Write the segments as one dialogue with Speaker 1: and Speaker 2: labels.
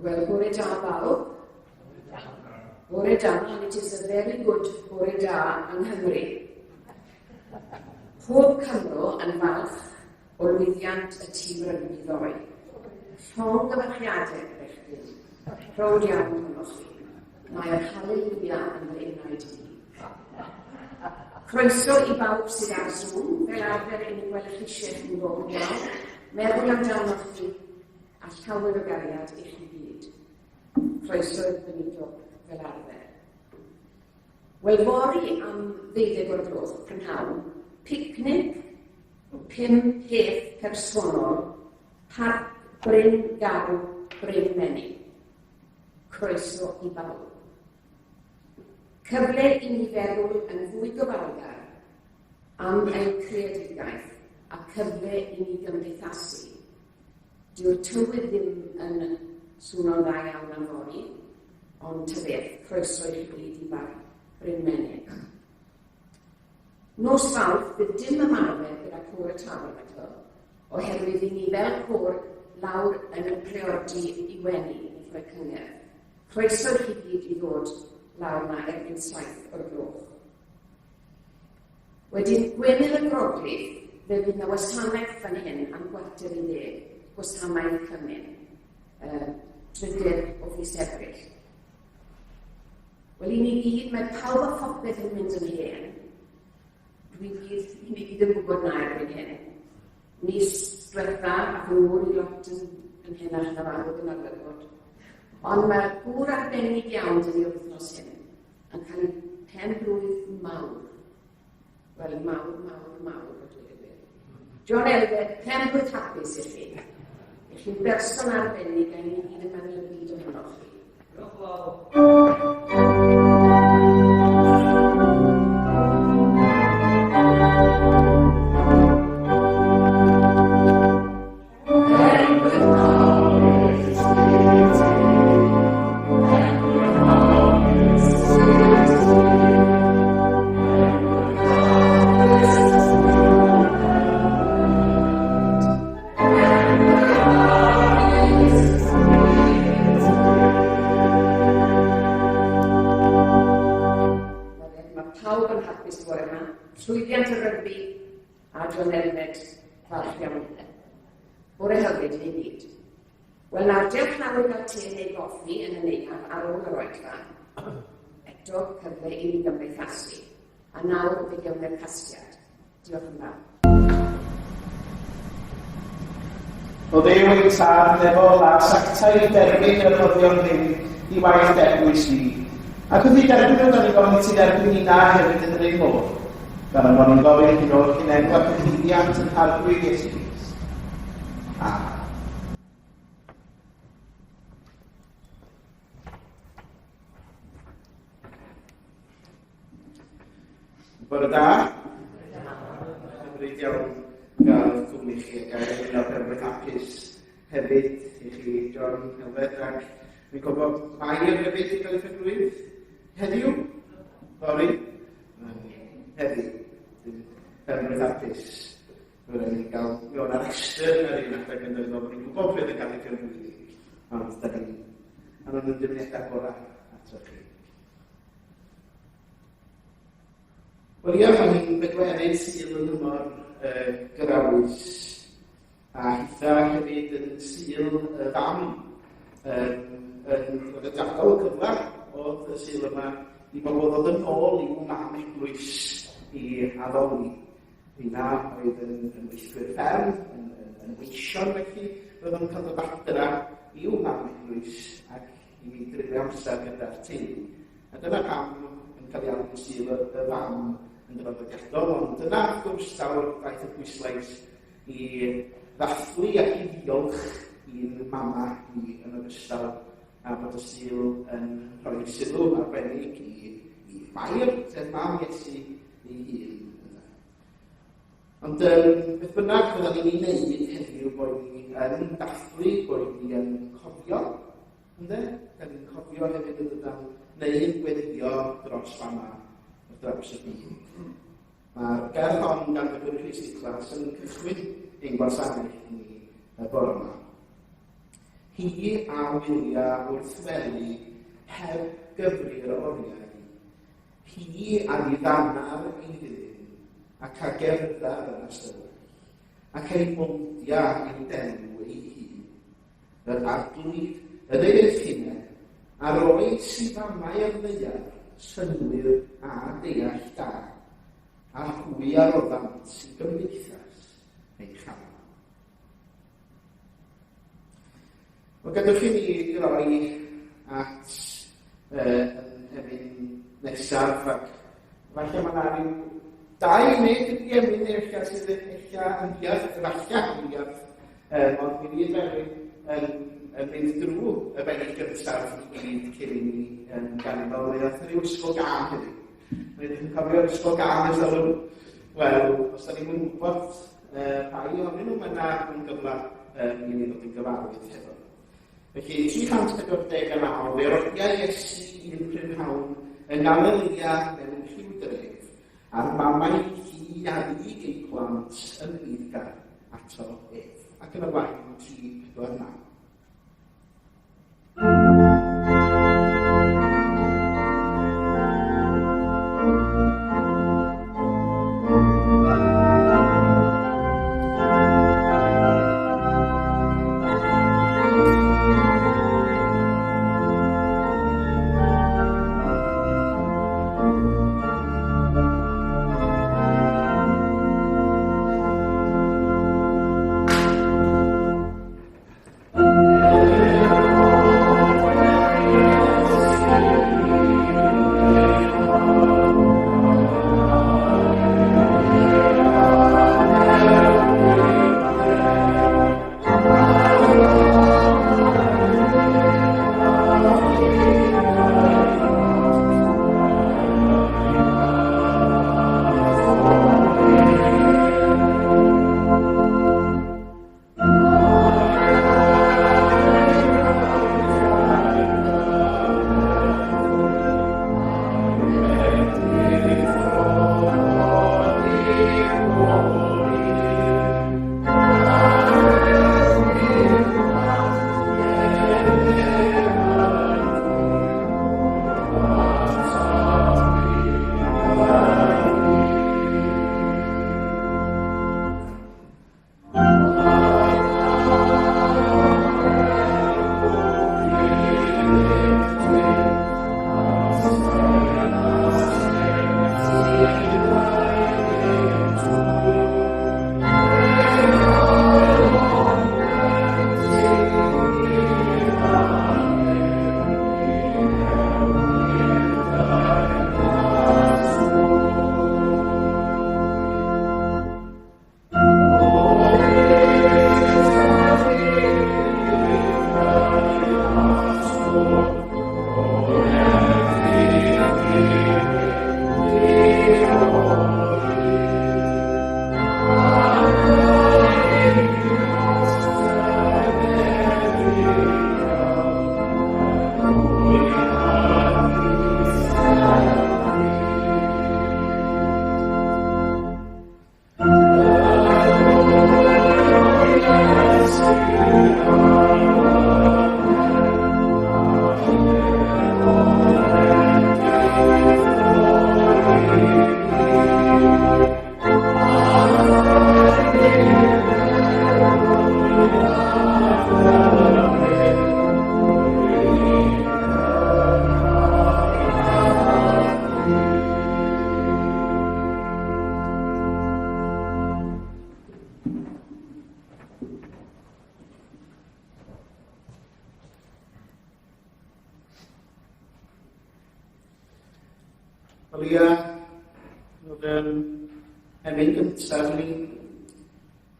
Speaker 1: Wel, bore da bawb. Bore da, and it is a very good bore da yng Nghymru. Pob Cymro yn falch o lwyddiant y tîm rygbi ddoe. Llongyfarchiadau, bechgyn. Prowd iawn ohonoch chi. Mae'r haleluia yn fy enaid i. Croeso i bawb sydd ar Zoom, fel arfer i ni'n gweld eich eisiau chi'n bob yn iawn. Meddwl amdanoch chi a llawer o gariad i chi gyd. Croeso i'r gweinidog fel arfer. Wel, fory am ddeuddeg o'r gloch prynhawn, picnic pum peth personol, Parc Bryn Garw, Bryn Menyn. Croeso i bawb. Cyfle i ni feddwl yn fwy gofalgar am ein creadigaeth a cyfle i ni gymdeithasu. Dyw'r tywydd ddim yn swno'n dda iawn am fory, ond ta beth, croeso i chi gyd i Barc Bryn Menyn. Nos Fawrth bydd dim ymarfer gyda Côr y Tabernacl, oherwydd i ni fel côr lawr yn y Priordy i wenu i rhoi cyngerdd. Croeso i chi gyd i ddod lawr 'na erbyn 7 o'r gloch. Wedyn, Gwener y Groglith, fe fydd 'na wasanaeth fan hyn am 9:15, gwasanaeth cymun, trydydd o fis Ebrill. Wel, i ni gyd, mae pawb a phopeth yn mynd yn hen. Dwi gyd, i ni gyd yn gwybod na erbyn hyn. Mis diwetha, a fy ngŵr i lot yn, yn henach na fawr yn arfer bod. Ond mae'r gŵr arbennig iawn dyn ni o'r wythnos hyn yn cael ei pen blwydd mawr. Wel, mawr, mawr, mawr, a dweud y gwir. John Elfed, pen blwydd hapus i chi. I chi'n berson arbennig a ni gyd yn meddwl y byd ohonoch chi. Diolch yn fawr. Mae pawb yn hapus bore yma. Llwyddiant y rygbi a John Elmet, falch iawn. Bore hyfryd i ni gyd. Wel nawr, dewch lawr i gael te neu goffi yn y neuadd ar ôl yr oedfa. Eto, cyfle i ni gymdeithasu. A nawr, fe gewn ni'r casgliad. Diolch yn fawr.
Speaker 2: O Dduw ein Tad nefol a sanctaidd derbyn y rhoddion hyn i waith d'eglwys ni. Ac wrth i derbyn nhw, da ni'n gofyn i ti dderbyn ni na hefyd yn yr un modd. Gan y bod ni'n gofyn hyn oll yn enw ac yn llwyddiant yn Arglwydd Iesu Grist. Amen. Bore da. Hyfryd iawn gael cwmni chi a gael ymuno penblwydd hapus hefyd i chi, John Elfed, ac fi'n gwybod Mair hefyd yn cael ei phenblwydd heddiw, fory, heddiw, penblwydd hapus. Mae'n rhaid i gael mewn ar restr ar un adeg yn dweud bod ni'n gwybod pryd yn cael ei phenblwydd, ond da ni'n anfon yn dymuniadau gorau ato chi. Wel ia, mae hi'n bedwerydd Sul yn nhymor uh, Grawys, a hitha hefyd yn Sul y Fam, um, yn draddodiadol y cyfle oedd y Sul yma i bobl ddod yn ôl i'w mam eglwys i addoli. Rheina oedd yn, yn weithwyr fferm, yn, yn, yn weision felly, roedd o'n cael dod adra i'w mam eglwys ac i dreulio amser gyda'r teulu. A dyna pam yn cael ei alw'n Sul y, y Fam yn draddodiadol, ond dyna wrth gwrs daw'r daeth y pwyslais i ddathlu ac i ddiolch i'n mama ni yn ogystal a bod y Sul yn rhoi sylw arbennig i, i Mair, sef mam Iesu ei hun. Ond um, beth bynnag fydda ni'n ei wneud heddiw, bod ni yn dathlu, bod ni yn cofio, ynde? Da ni'n cofio hefyd yn dydan, neu'n gweddio dros fama ar draws y byd. Mae'r gerdd hon gan Dr Rhys Nicholas yn cychwyn ein gwasanaeth ni y bore yma. Hi a wylia wrth wely heb gyfri'r oriau. Hi a ddiddanar ei ddilyn, ac a gerddar yn ystywell, ac ei moldia i'w delw ei hun. Yr Arglwydd yn ei ddoethineb, a roes i famau ar ddaear synnwyr a deall da, a hwy a roddant i gymdeithas ei chalon. Wel, gadewch i ni droi at yn emyn nesaf, ac falle mae yna rhyw dau neu dri emyn neu ella sydd yn ella yn ddiarth, efallai yn ddiarth, ond mi fydd Berwyn yn, yn mynd drwy y bennill gyntaf i gyd cyn i ni yn ganu fel mae oedd rhyw ysgol gân heddiw. Mae ydych chi'n cofio'r ysgol gân ers alw? Wel, os da ni'n gwybod rhai ohonyn nhw, mae yna yn gyfle i ni ddod yn gyfarwydd hefo. Felly, 349, fe rodiai Iesu un prynhawn yng Ngalilea mewn rhyw dref, a'r mamau hi a ddig eu plant yn eiddgar ato ef. Ac yn y blaen, 349. Wel ia, oedd yn emyn gyntaf ni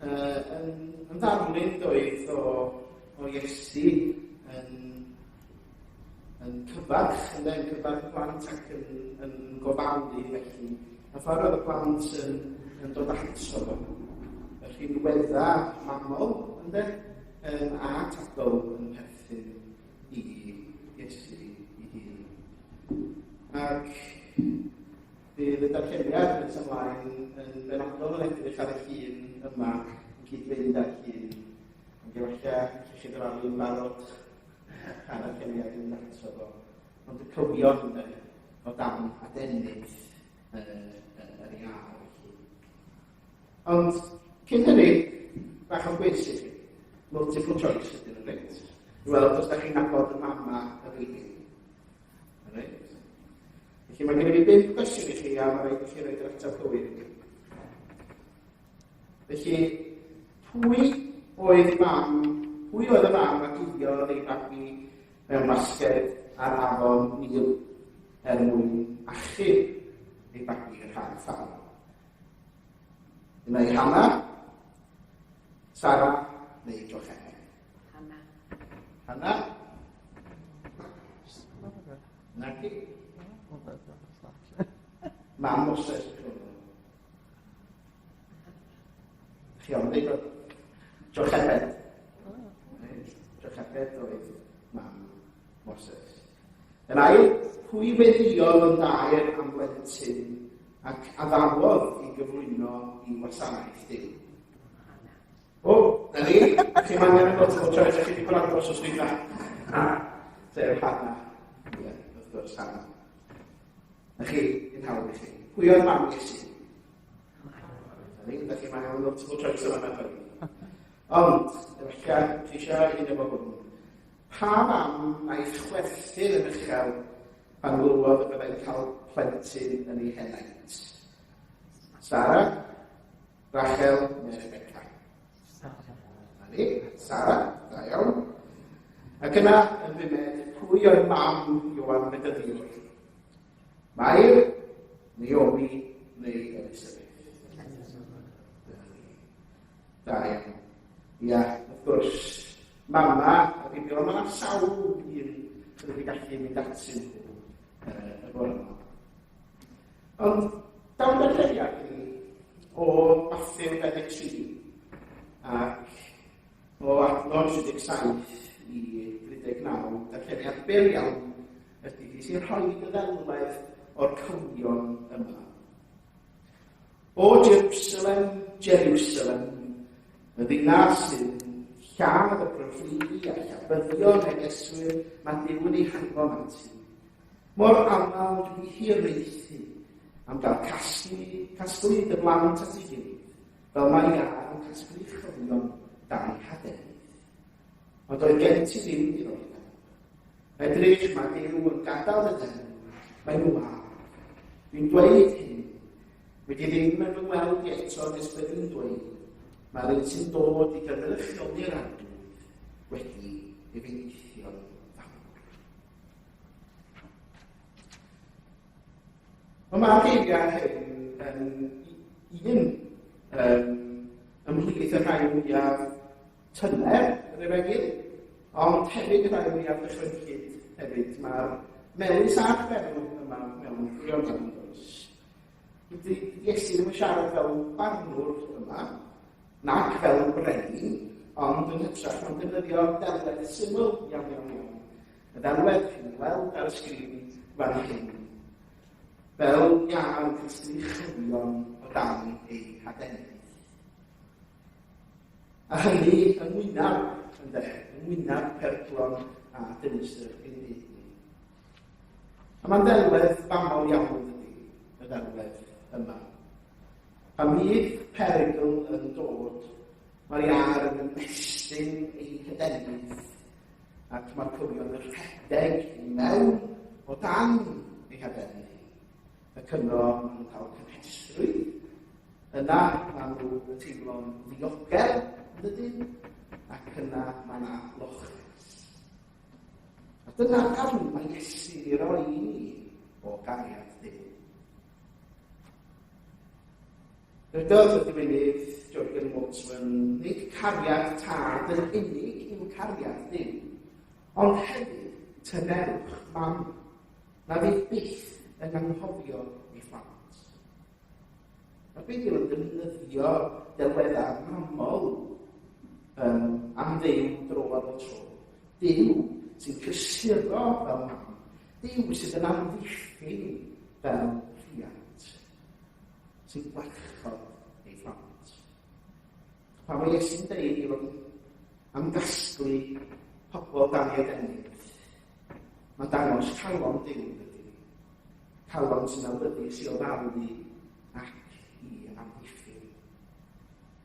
Speaker 2: yn, yn ddarlun doedd o, o Iesu yn, yn cyfarch, yn, yn cyfarch plant ac yn, yn gofalu felly. A ffordd oedd y plant yn, yn dod ato fo. Y rhinwedda mamol, ynddo, a tadol yn perthyn i Iesu ei hun. Ac bydd y darlleniad nes ymlaen yn benodol yn edrych ar y llun yma, yn cyd-fynd â'r llun yn Ac efallai allwch chi ddyfalu'n barod pa ddarlleniad dwi'n mynd ato fo. Ond y cywion ynde, o dan adenydd yr iâr felly. Ond cyn hynny, bach o gwis i chi. Multiple choice ydyn nhw, reit? I weld os da chi'n nabod y mama y Beibl. Reit? Felly mae gen i fi bump cwestiwn i chi a mae rhaid i chi roed yr ateb cywir i mi. Felly, pwy oedd mam, pwy oedd y fam a guddiodd ei babi mewn basged ar afon Nil er mwyn achub ei babi rhag Pharaoh? Yna i Hana, Sara neu Jochebed?
Speaker 1: Hana.
Speaker 2: Hana? Naci? Mam Moses. Chi ond dweud o. Jochebed. Jochebed oedd mam Moses. Yn ail, pwy weddïodd yn daer am blentyn ac addawodd i gyflwyno i wasanaeth Duw? O, na ni, chi'n angen y multiple choice, chi wedi gwrando os oes dwytha. Sef Hannah. Ie, wrth gwrs, Hannah. Na chi, un hawdd i chi. Pwy oedd mam Iesu? Na ni, da chi mae angen multiple choice yma na Ond, efallai, chi eisiau un efo hwn. Pa fam wnaeth chwerthin yn uchel pan glywodd y byddai'n cael plentyn yn ei henaint? Sara, Rachel neu Rebecca?
Speaker 3: Sara.
Speaker 2: Na ni, Sara, da iawn. Ac yna, yn bumed, pwy oedd mam Ioan Bedyddiwr? Mair, Naomi neu Elisabeth? Da iawn. Ia, wrth gwrs, mama a Bibion, mae yna sawl un sydd wedi gallu mynd atyn nhw y bore yma. Ond daw'n darlleniad ni o Matthew 23 ac o adnod 37 i 39, darlleniad byr iawn ydy hi sy'n rhoi y ddelwedd o'r cywion yma. O Jerusalem, Jerusalem, y ddinas sy'n lladd y proffwydi a llabyddion negeswyr mae Duw yn ei hanfon ati. Mor aml dwi hiraethu am gael casglu, casglu dy blant at ei gilydd, fel mae iâr yn casglu chywion dan ei hadenydd. Ond doedd gen ti ddim i roi neb. Edrych, mae Duw yn gadael y den, mae'n wag. Dwi'n dweud hyn, wedi ddim yn fy ngweld i eto nes byddi'n dweud, mae'r un sy'n dod i gynrychioli'r arglwydd wedi ei fendithio'n fawr. Ond mae'r geiriau hyn yn un ymhlith y rhai mwyaf tyner yn yr efengyl, ond hefyd y rhai mwyaf dychrynllyd hefyd. Mae'r melys a'r chwerw yma mewn gwirionedd yn does. Dydy Iesu ddim yn siarad fel barnwr yma, nac fel brenin, ond yn hytrach mae'n defnyddio delwedd syml iawn iawn iawn. Y ddelwedd chi'n weld ar y sgrin fan hyn. Fel iâr yn casglu chywion o dan ei hadenydd. A hynny yng ngwyneb, ynde, yng ngwyneb peryglon a dinistr ein byd ni. A mae'n ddelwedd famol iawn dydy, y ddelwedd yma. Pan fydd perygl yn dod, mae'r iâr yn ymestyn ei hydenydd ac mae'r cywion yn rhedeg i mewn o dan ei hadenydd hi. Y cyno maen nhw'n cael cynhesrwydd. Yna maen nhw yn teimlo'n ddiogel, yn dydyn, ac yna mae yna loches. A dyna darn mae Iesu i roi i ni o gariad Duw. Dywedodd y diwinydd Jürgen Moltmann, nid cariad tad yn unig yw cariad Duw, ond hefyd tynerwch mam. Na fydd byth yn anghofio ei phlant. Mae'r Beibl yn defnyddio delweddau mamol um, am Dduw dro ar ôl tro. Duw sy'n cysuro fel mam. Duw sydd yn amddiffyn fel rhiant. Sy'n gwarchod ei phlant. Pan mae Iesu'n dweud i fod am gasglu pobl dan ei adenydd. Mae'n dangos calon Duw, dydy. Calon sy'n awyddus i ofalu ac i amddiffyn.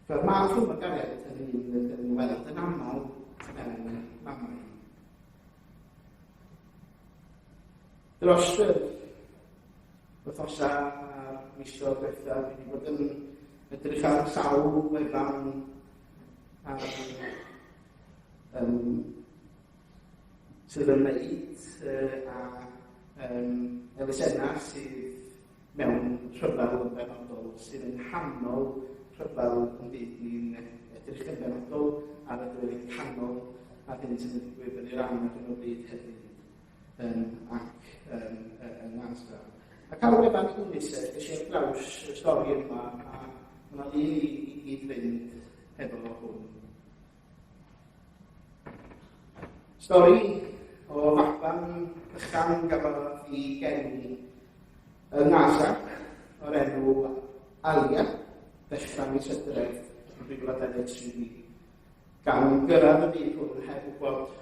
Speaker 2: Fel math hwn o gariad yn un yn yn weld yn aml mewn mamau. Dros y wythnosau a'r misoedd diwethaf, dwi wedi bod yn edrych ar sawl wefan ar sydd yn wneud a elusennau sydd mewn rhyfel yn benodol, sydd yng nghanol rhyfel yn byd. Ni'n edrych yn benodol ar y dwyrain canol a'r hyn sydd yn digwydd yn Iran ar hyn o bryd hefyd ac yn Gaza. Ac ar wefan UNICEF, es i ar draws y stori yma, a mae yna lun i gyd fynd hefo hwn. Stori o faban bychan gafodd ei geni yng Ngaza o'r enw Alia, ddechrau mis Hydref yn 2023, gan gyrraedd y byd hwn heb wybod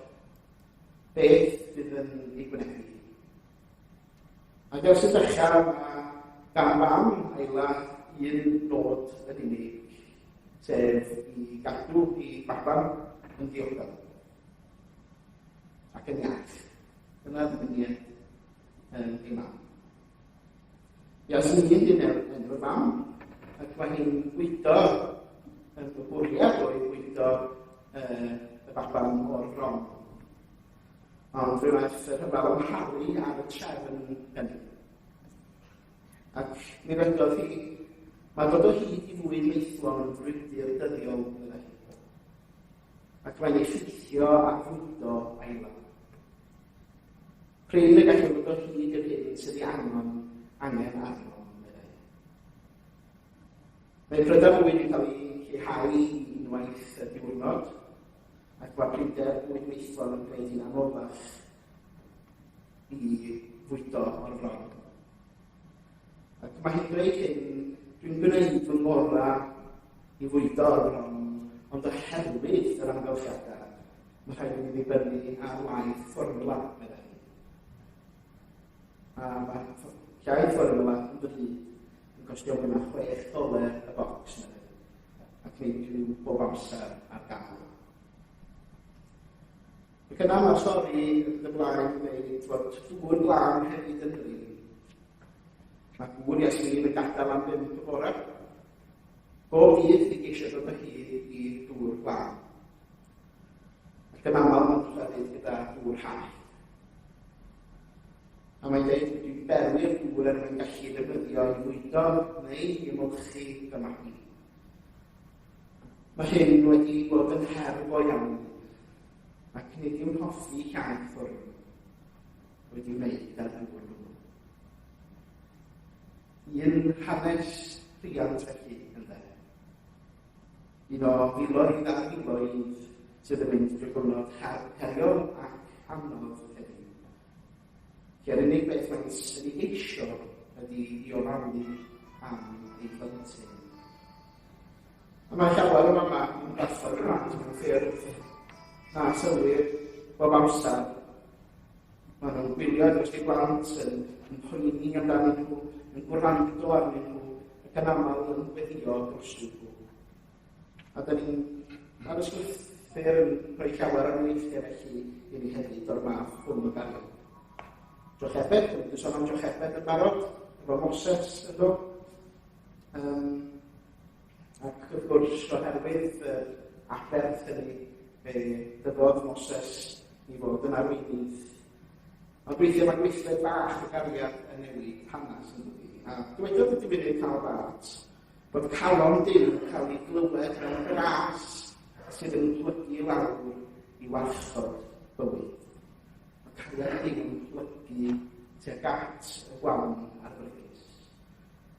Speaker 2: beth fydd yn ei gwynebu. Ac ers y dechrau mae gan fam Ayla un nod yn unig, sef i gadw i baban yn ddiogel ac yn iach. Dyna ddymuniad ei mam. Yasmin ydy'n enw'r fam, ac mae hi'n bwydo, yn y bwriad oedd bwydo y baban o'r fron. Ond fe wnaeth y rhyfel amharu ar y trefn hynny. Ac mi ddywedodd hi, mae dod o hyd i fwyd maethlon yn frwydr dyddiol, meddai hi. Ac mae'n effeithio ar fwydo Ayla. Prin y gallwn ddod o hyd i'r hyn sydd ei angen, angen arnom, meddai. Mae prydau bwyd yn cael eu lleihau i unwaith y diwrnod, ac mae prinder bwyd maethlon yn gwneud hi'n anoddach i fwydo o'r fron. Ac mae hi'n dweud hyn, dwi'n gwneud fy ngorau i fwydo o'r fron, ond oherwydd yr amgylchiadau, mae rhaid i mi ddibynnu ar laeth fformwla, meddai hi. A mae llaeth fformwla yn ddrud yn costio mwy na 6 doler y bocs, meddai. Ac nid yw bob amser ar gael. Ac yna mae'r stori yn ymlaen yn dweud fod dŵr glân hefyd yn brin. Mae gŵr Iasmin yn gadael am 5 y bore. Bob dydd i geisio dod o hyd i dŵr glân. Ac yn aml mae'n dychwelyd gyda dŵr hallt. A mae'n dweud, dwi wedi berwi'r dŵr er mwyn gallu defnyddio i fwydo neu i ymolchi fy magu. Mae hyn wedi bod yn her go iawn, ac nid yw'n hoffi llaeth ffwrn wedi wneud gyda'r dŵr hwnnw. Un hanes rhiant felly, ynde? Un o filoedd ar filoedd sydd yn mynd drwy gyfnod heriol ac anodd heddiw. Lle'r unig beth maent yn ei geisio ydy i ofalu am ei plentyn. A mae llawer o mamau yn bratho'r plant mewn ffyrdd na sylwir bob amser. Maen nhw'n gwylio dros eu plant, yn, yn poeni amdanyn nhw, yn gwrando arnyn nhw, ac yn aml yn gweddio drostyn nhw. A da ni'n, ar y sgwythyr yn rhoi llawer o enghreifftiau felly i ni hefyd o'r math hwn o gariad. Jochebed, dwi'n wedi sôn am Jochebed yn barod, efo Moses ynddo. Ac wrth gwrs, oherwydd yr aberth hynny, fe dyfodd Moses i fod yn arweinydd. Ond weithiau mae gweithred bach y gariad yn newid hanes yn dydi. A dywedodd y diwynydd Karl Barth bod calon Duw yn cael ei glywed mewn gras sydd yn plygu i lawr i warchod bywyd. Mae cariad Duw yn plygu tuag at y gwawn a'r bregus.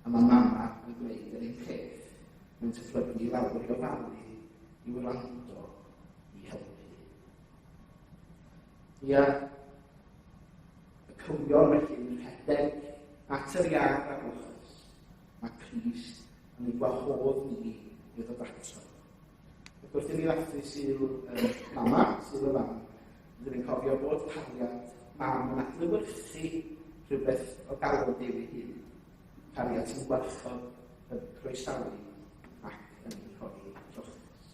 Speaker 2: A mae mama yn gwneud yr un peth, mae'n tyfflygu i lawr i ofalu, i wrando, i helpu. Ia, y cywion felly'n rhedeg at yr iar a'r loches. Mae Crist yn ei gwahodd ni i ddod ato. Ac wrth i ni ddathlu Sul y Mama, Sul y Fam, rydym ni'n cofio bod cariad mam yn adlewyrchu rhywbeth o galon Duw ei hun. Cariad sy'n gwarchod, yn croesawu ac yn rhoi lloches.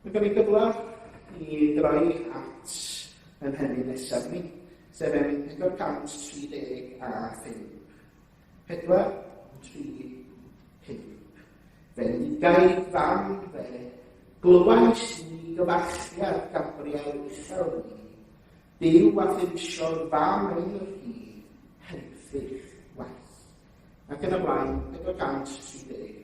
Speaker 2: Mae gen i gyfle i droi at yn hynny nesaf ni, sef emyn 435. 4, 3, 5. Fendigaid fam fe, glywais i gyfarchiad Gabriel uchel ni, Duw a theisiodd fam ein rhydd, henffych waith. Ac yn y blaen, 435.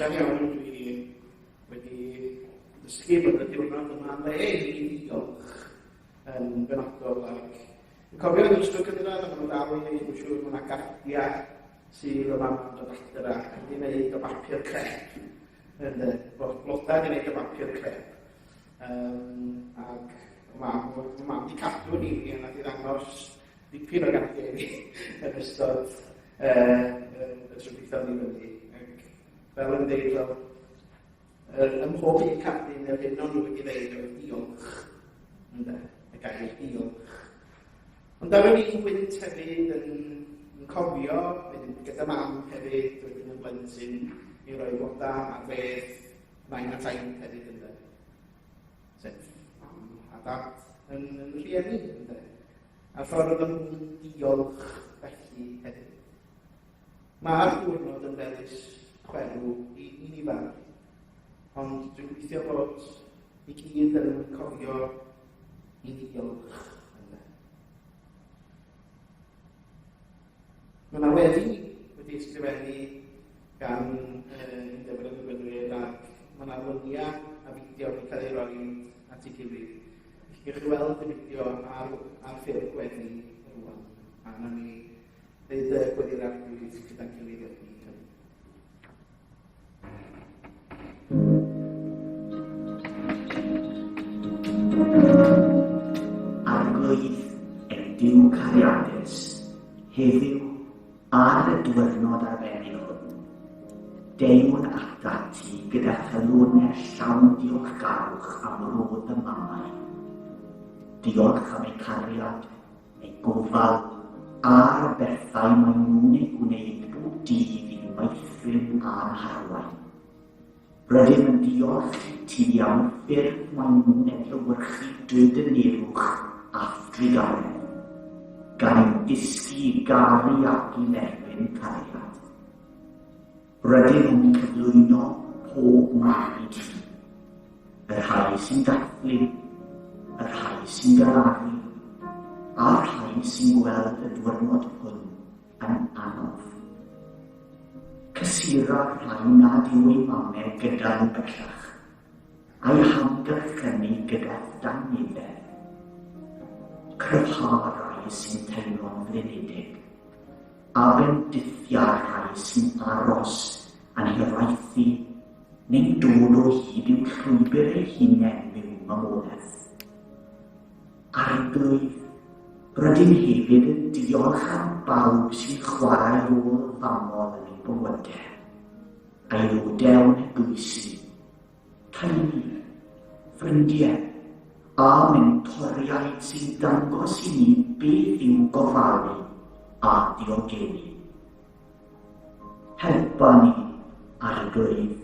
Speaker 2: Fychan iawn dwi wedi dysgu bod y diwrnod yma'n le i ddiolch yn benodol ac yn cofio yn ysgol gynradd ac yn dal i wneud, dwi'n siŵr, mae yna gardiau sydd o mam yn dod adra wedi wneud o bapur crep. Yn y blodau wedi wneud o bapur crep. Um, ac mam, mam wedi cadw ni fi a nath i ddangos dipyn o gardiau i fi yn ystod y tro dwytha ni fyny. Ac fel yn dweud, fel, ym mhob un cardyn yr hyn o'n nhw wedi dweud oedd diolch. Ynde, y gair diolch. Ond ar yr un gwynt hefyd yn, yn cofio, wedyn gyda mam hefyd, wedyn yn blentyn, i roi boda ar beth nain a taid hefyd ynde. Sef mam a dad yn, yn rhieni ynde. A'r ffordd oedd nhw'n diolch felly hefyd. Mae'r diwrnod yn felys chwerw i, i nifer, ond dwi'n gobeithio bod i gyd yn cofio i ddiolch. Mae yna weddi wedi ysgrifennu gan Undeb yr Annibynwyr ac mae yna luniau a fideo wedi cael ei roi at ei gilydd. Felly gewch chi weld y fideo ar, ar ffurf gweddi rwan. A na ni ddeud y gweddi'r arglwydd gyda'n gilydd wedi hynny.
Speaker 3: Arglwydd, ein Duw cariadus, heddiw, ar y diwrnod arbennig hwn, deuwn atat ti gyda chalonau llawn diolchgarwch am rodd y mamau. Diolch am eu cariad, eu gofal a'r bethau maen nhw'n eu gwneud bob dydd i'n meithrin a'n harwain. Rydym yn diolch i ti am y ffyrdd maen nhw'n edlewyrchu dy dynerwch a'th drugaredd, gan ein dysgu i garu ac i dderbyn cariad. Rydym yn cyflwyno pob mam i ti, y rhai sy'n dathlu, y rhai sy'n galaru, a'r rhai sy'n gweld y diwrnod hwn yn anodd. Cysura'r rhai nad yw eu mamau gyda nhw bellach, a'u hamgylchynu gyda dangnefedd. Cryfha'r rhai sy'n teimlo'n flinedig. A bendithia'r rhai sy'n aros yn hiraethu neu'n dod o hyd i'w llwybr eu hunain mewn mamolaeth. Arglwydd, rydym hefyd yn diolch am bawb sy'n chwarae rôl famol yn eu bywydau, aelodau o'n heglwysi, teulu, ffrindiau, a mentoriaid sy'n dangos i ni beth yw gofalu a diogelu. Helpa ni, Arglwydd,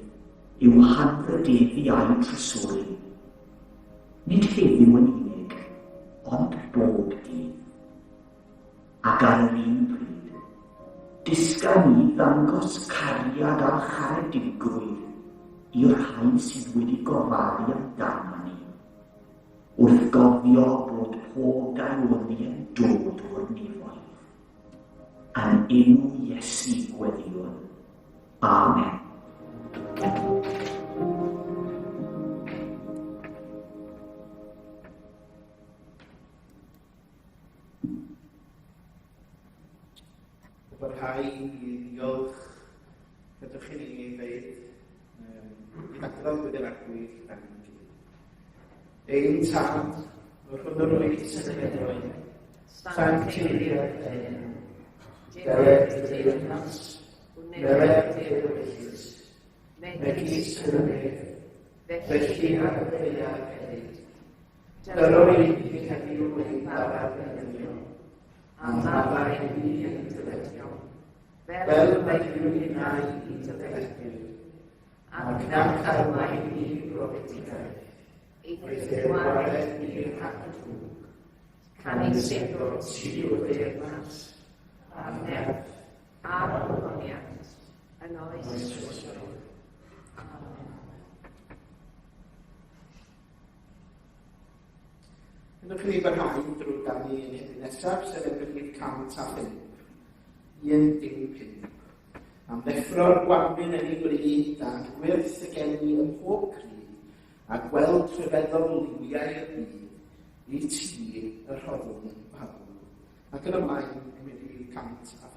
Speaker 3: i'w hanrhydeddu a'u trysori, nid heddiw yn unig, ond bob dydd. Ac ar yr un pryd, dysga ni ddangos cariad a charedigrwydd i'r rhai sydd wedi gofalu amdano ni, wrth gofio bod pob daioni yn dod o'r nefoedd. Yn enw Iesu gweddïwn. Amen.
Speaker 2: O barhau i ddiolch, gadewch i ni ddeud, um, i adrodd wedi'r arglwydd gyda'n gilydd. Ein tad, yr hwn yr wyt yn y nefoedd, sancteiddied dy enw. Deled dy deyrnas, wneled dy ewyllys, megis yn y nef, felly ar y ddaear hefyd. Dyro i ni heddiw ein bara beunyddiol, a maddau i ni ein dyledion, fel y byddwn ninnau i'n dyledwyr, ac nac arwain ni i brofedigaeth, eithr gwared ni rhag y drwg,
Speaker 1: Canys eiddo ti yw'r deyrnas, a'r nerth, a'r ogoniant, yn oes oesoedd. Amen.
Speaker 2: Ydych chi barhau drwy ganu yn heddiw nesaf, sef enw rhif 105. 105. Am ddeffro'r gwanwyn yn ei bryd, a gwyrth y geni ym mhob cryd, a gweld rhyfeddol liwiau'r byd, i ti y rhoddwn fawl. Ac yn y blaen, emyn rhif 105.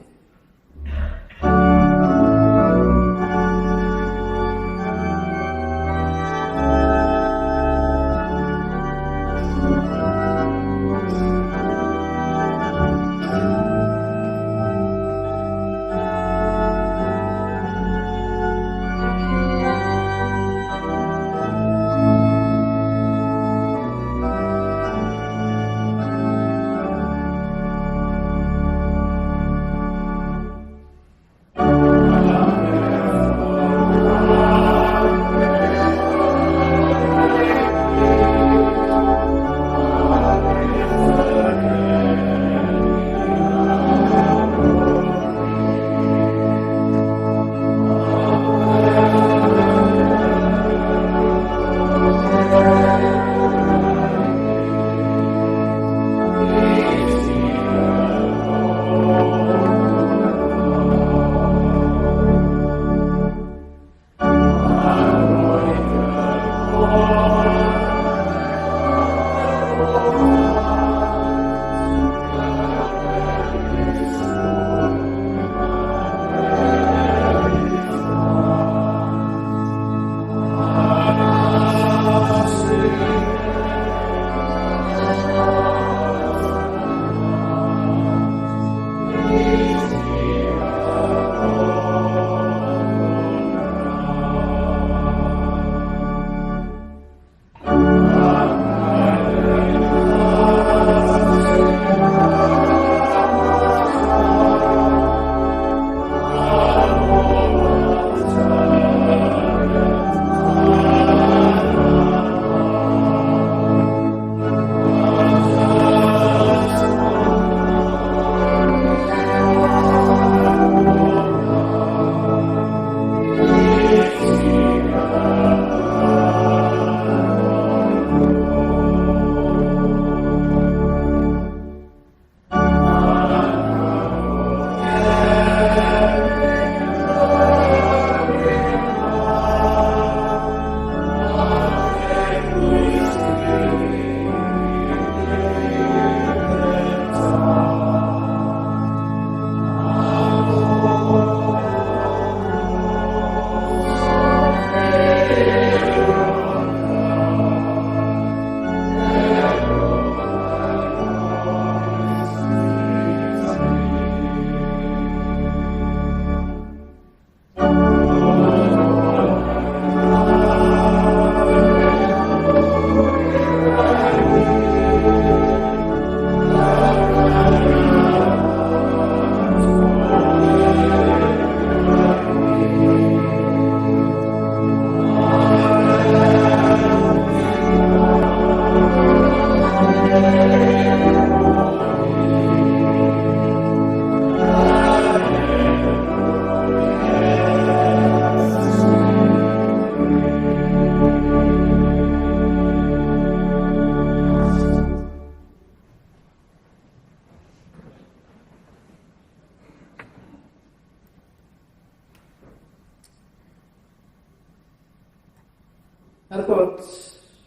Speaker 2: Er bod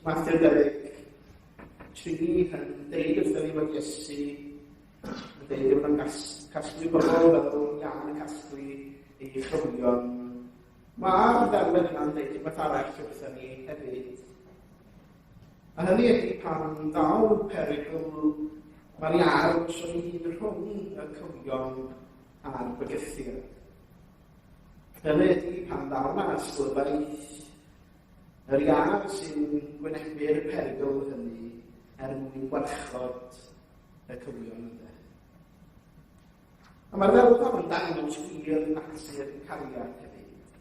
Speaker 2: Matthew 23 yn deud wrthyn ni fod Iesu yn deud ei fod yn casglu bobl fel Ian yn casglu ei chywion. Mae'r ddelwedd yna'n deud rhywbeth arall wrthyn ni hefyd. A hynny ydy pan ddaw perygl, mae'r iar yn gosod ei hun rhwng y cywion a'r bygythiad. Hynny ydy pan ddaw 'na ysglyfaeth, yr iâr sy'n gwynebu'r perygl hynny er mwyn gwarchod y cywion ynde. A mae'r ddelwedd hon yn dangos gwir natur cariad hefyd.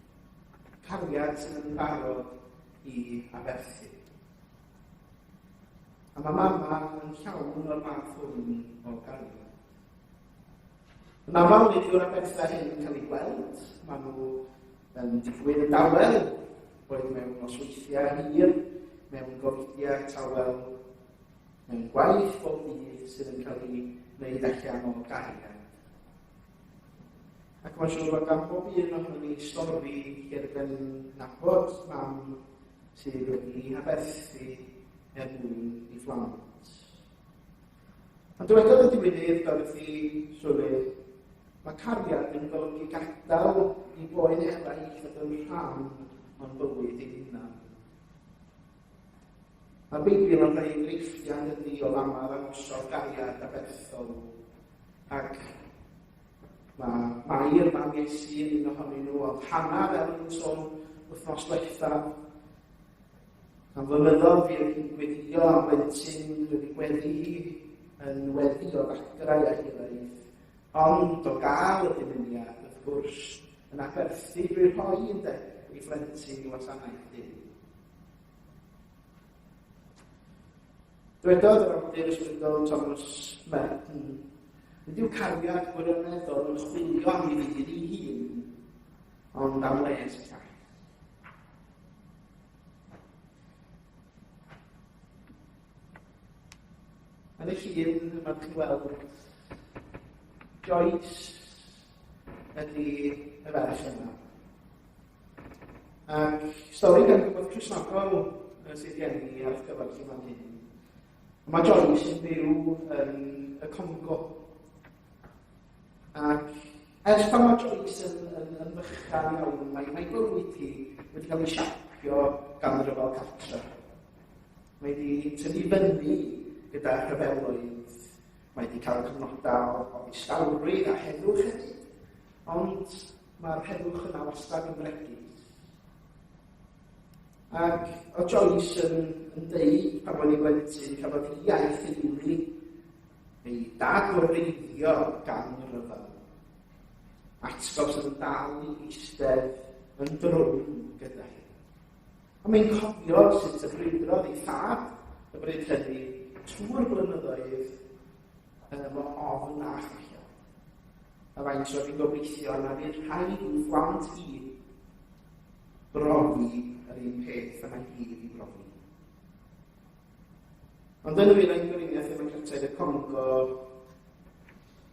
Speaker 2: Cariad sydd yn barod i aberthu. A mae mama yn llawn o'r math hwn o gariad. Yn aml, nid yw'r aberthau hyn yn cael eu gweld. Maen nhw yn digwydd yn dawel, boed mewn nosweithiau hir, mewn gofidiau tawel, mewn gwaith bob dydd sydd yn cael ei wneud allan o gariad. Ac mae'n siŵr bod gan bob un ohonon ni stori lle rydyn ni'n nabod mam sydd wedi aberthu er mwyn ei phlant. Ond dywedodd y diwynydd Dorothy Sully, mae cariad yn golygu gadael i boen eraill fod yn rhan o'n bywyd ein hunan. Mae'r Beibl yn rhoi enghreifftiau yn dydi o famau ddangosodd gariad aberthol ac Mae Mair, mam Iesu, yn un ohonyn nhw, ond Hannah, fel o'n i'n sôn wythnos diwethaf, am flynyddoedd fi wedi gweddio am blentyn, wedi gweddi hi yn weddi o ddagrau a hiraeth, ond o gael y dymuniad, wrth gwrs, yn aberthu drwy rhoi ynde ei phlentyn i wasanaeth Duw. Dwedodd yr awdur ysbrydol Thomas Merton, Nid yw cariad gwirioneddol yn chwilio am ei fudd ei hun, ond am les y llall. Yn y llun yma chi'n weld Joyce ydy y ferch yma. Ac stori gan gwybod Cristnogol sydd gen i ar gyfer chi fan hyn. Mae Joyce yn byw yn y Congo. Ac ers pan mae Joyce yn, yn, yn fychan iawn, mae, mae bywyd hi wedi cael ei siapio gan y rhyfel cartre. Mae wedi tynnu fyny gyda rhyfeloedd, mae wedi cael cyfnodau o, o ddistawrwydd a heddwch hefyd, ond Mae'r heddwch yna wastad yn fregus. Ac o Joyce yn, yn deud pan oedd hi'n blentyn, cafodd hi a'i theulu ei dadwreiddio gan ryfel. Atgof sydd yn dal i eistedd yn drwm gyda hi. A mae'n cofio sut y brwydrodd ei thad y bryd hynny trwy'r blynyddoedd o ofn a challo. A faint roedd hi'n gobeithio na fydd rhaid i'w phlant hi brofi yr un peth y mae hi wedi brofi. Ond yn Nwyrain Gweriniaeth Ddemocrataidd y Congo,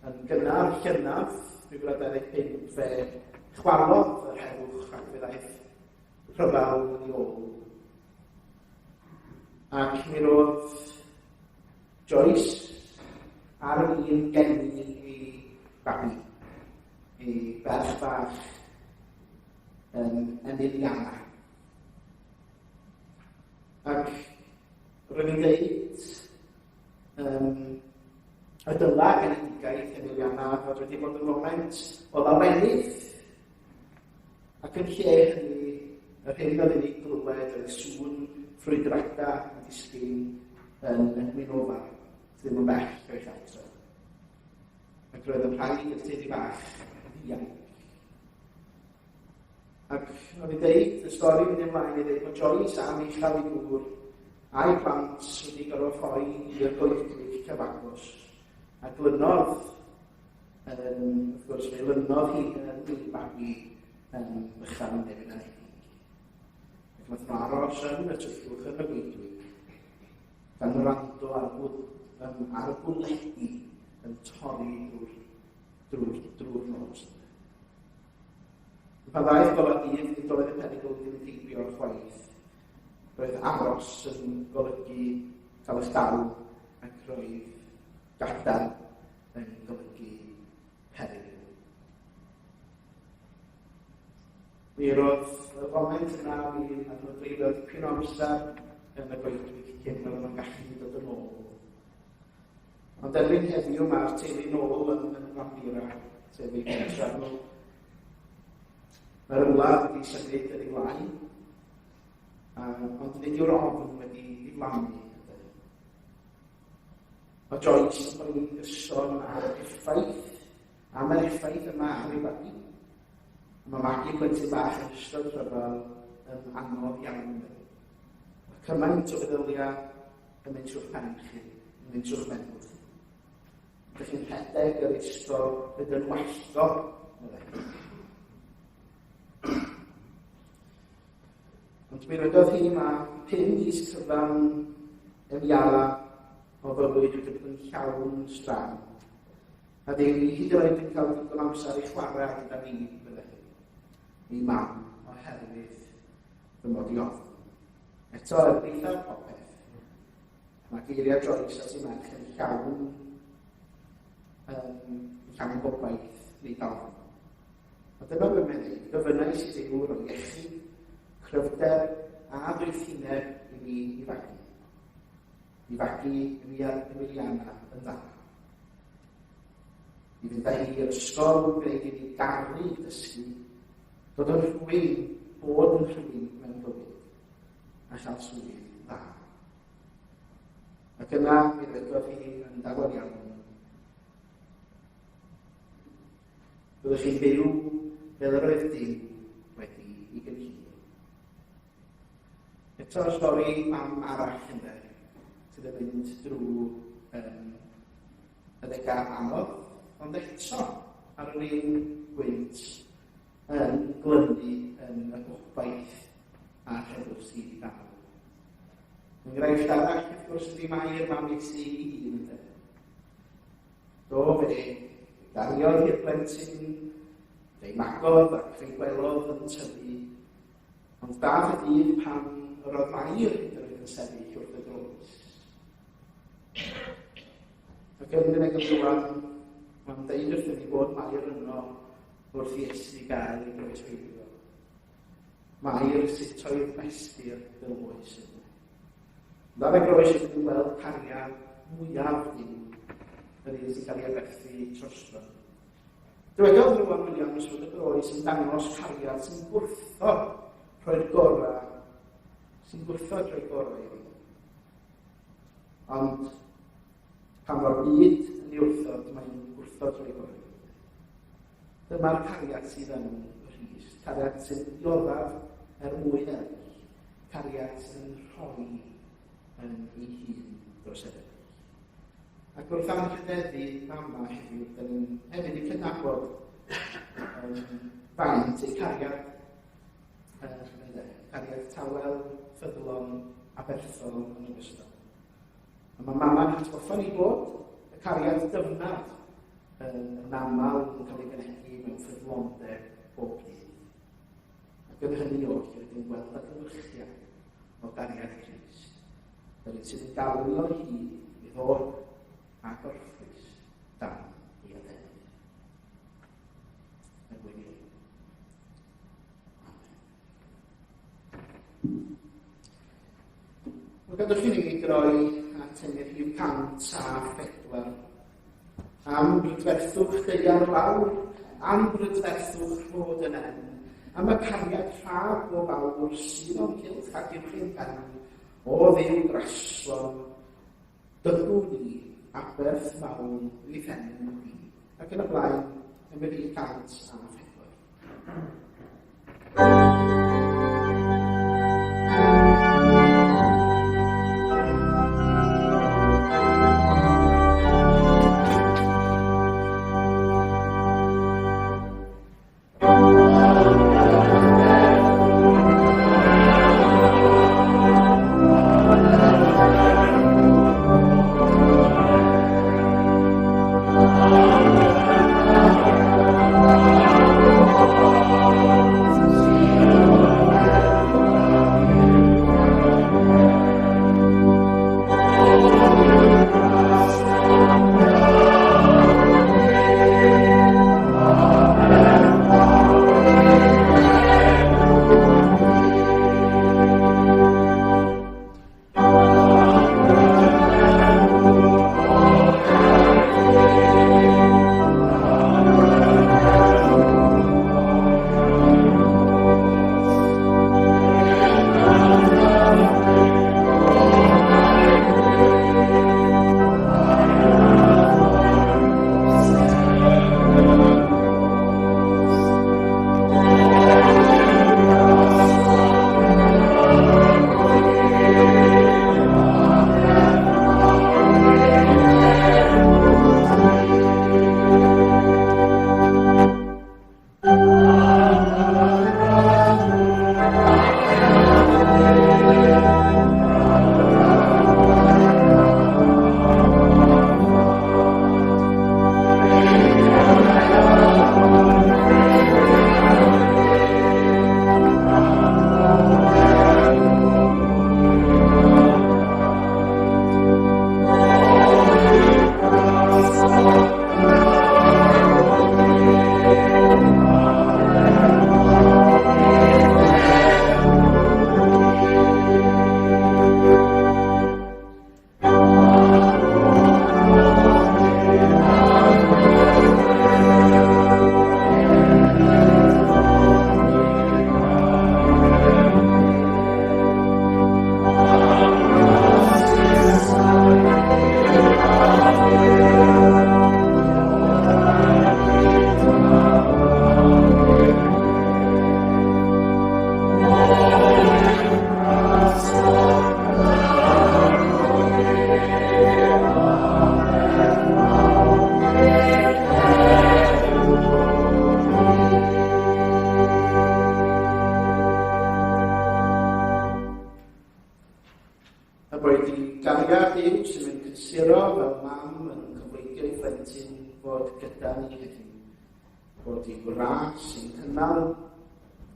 Speaker 2: yn gynnar llynedd, 2025, fe chwalodd yr heddwch ac fe ddaeth rhyfel yn ei ôl. Ac mi roedd Joyce ar fin geni ei babi, ei ferch fach yn Emiliana. Ac roedd hi'n dweud um, y dyla genedigaeth Emiliana fod wedi bod yn foment o lawenydd. Ac yn lle hynny, yr hyn oedd yn ei glywed oedd sŵn ffrwydrada yn disgyn yn Minova, ddim yn bell o'i chartref. Ac roedd yn rhaid i'r teulu bach ddianc. Ac o'n i'n deud, y stori mynd ymlaen i ddeud bod Joyce a Michal i gŵr a'i plant wedi gorfod ffoi i'r goedwig cyfagos. A glynodd, um, wrth gwrs, fe lynodd hi yn ei babi yn bychan neu yn Ac wnaeth nhw aros yn y tyllwch yn y goedwig, gan wrando ar, um, ar y bwledi yn torri drwy'r drwy, drwy nos. Pan ddaeth golau dydd, nid oedd y perygl ddim yn heibio chwaith. Roedd aros yn golygu cael eich dal ac roedd gadael yn golygu perygl. Mi roedd y foment yna, mi nath nhw dreulio dipyn o amser yn y goedwig cyn oedden nhw'n gallu dod yn ôl. Ond erbyn heddiw mae'r teulu nôl yn, yn Mabira, sef eu pentref nhw. Mae'r ymladd wedi symud yn ei flaen, ond nid yw'r ofn wedi diflannu. Mae Joyce yn poeni'n gyson ar effaith Am yr effaith yma ar ei babi. Mae magu plentyn bach yn ystod rhyfel yn anodd iawn. Mae cymaint o feddyliau yn mynd trwy'ch pen chi, yn mynd trwy'ch meddwl chi. Ydych chi'n rhedeg yr risg o fynd yn wallgo, meddai. Ond mi rydodd hi mae 5 mis cyfan yn iara o fywyd wedi bod yn llawn straen. A dyw hi hyd yn oed yn cael digon amser i chwarae gyda fi, meddai hi. Ei mam, oherwydd fy mod i ofn. Eto, er gwaethaf popeth, mae geiriau Joyce at ei merch yn llawn, um, llawn gobaith nid ofn. A dyma beth mae'n dweud, gofynnais i Dduw roi iechyd, cryfder a doethineb i mi i fagu. I fagu Emiliana yn dda. I fynd â hi i'r ysgol, gwneud i mi garu dysgu, dod yn rhywun, bod yn rhywun mewn bywyd, a chael swydd dda. Ac yna, mi ddywedodd hi yn dawel iawn, Byddwch chi'n byw fel yr oedd Duw wedi i gynllunio. Eto stori mam arall ynde, sydd yn mynd drwy um, y ddegau anodd, ond eto ar yr un gwynt yn glynu yn y gobaith a'r heddwch sydd i gael. Enghraifft arall, wrth gwrs, ydy Mair mam Iesu ei hun, ynde. Do, fe gariodd hi'r plentyn, fe'i magodd ac fe'i gwelodd yn tyfu, ond dath y dydd pan yr oedd Mair hyd yn oed yn sefyll wrth y groes. Ac yn y neges rwan, mae'n deud wrthyn ni bod Mair yno wrth i Iesu gael ei groeshoelio. Mair sut oedd mestur fel oes yno. Ond ar y groes rydyn ni'n gweld cariad mwyaf Duw, yr un sy'n cael ei aberthu drosto. Dywedodd Rowan Williams fod y groes yn dangos cariad sy'n gwrthod rhoi'r gorau, sy'n gwrthod rhoi'r gorau iddi. Ond pan fo'r byd yn ei wrthod, mae'n gwrthod rhoi'r gorau iddi. Dyma'r cariad sydd yn Rhys, cariad sy'n dioddef er mwyn eraill, cariad sydd yn rhoi yn ei hun dros eraill. Ac wrth anrhydeddu mama heddiw, dyn ni'n hefyd yn cydnabod faint ei cariad, cariad tawel, ffyddlon, aberthol yn ogystal. A mae mama'n hatgoffa ni bod y cariad dyfnaf yn aml yn cael ei fynegi mewn ffyddlondeb bob dydd. Ac yn hynny oll, rydyn ni'n gweld adlewyrchiad o gariad Crist, yr un sydd yn galw ni o hyd i ddod a gorffwys dan ei adenydd. Er mwyn i Amen. Wel, gadwch i ni droi at ennill rhif 104. Am brydferthwch deiar lawr, am brydferthwch rhod yn en, am y cariad rhad bob awr sydd o'n cylch ac uwch ein pen, o Dduw graslon, dygwn ni aberth mawn i'th enw di, ac yn y blaen, yn y rhif 104. A boed i gariad Duw sy'n mynd cysuro fel mam yn cyfleidio ei phlentyn fod gyda ni heddiw. Bod i wras sy'n cynnal,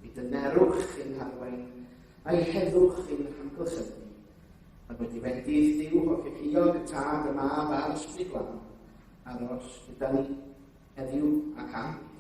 Speaker 2: i dynerwch i'n harwain, a'i heddwch i'n hamgylchynu. A bod i fendith Duw hollgalluog, y Tad, y Mab a'r Ysbryd Glân aros gyda ni heddiw ac am byth.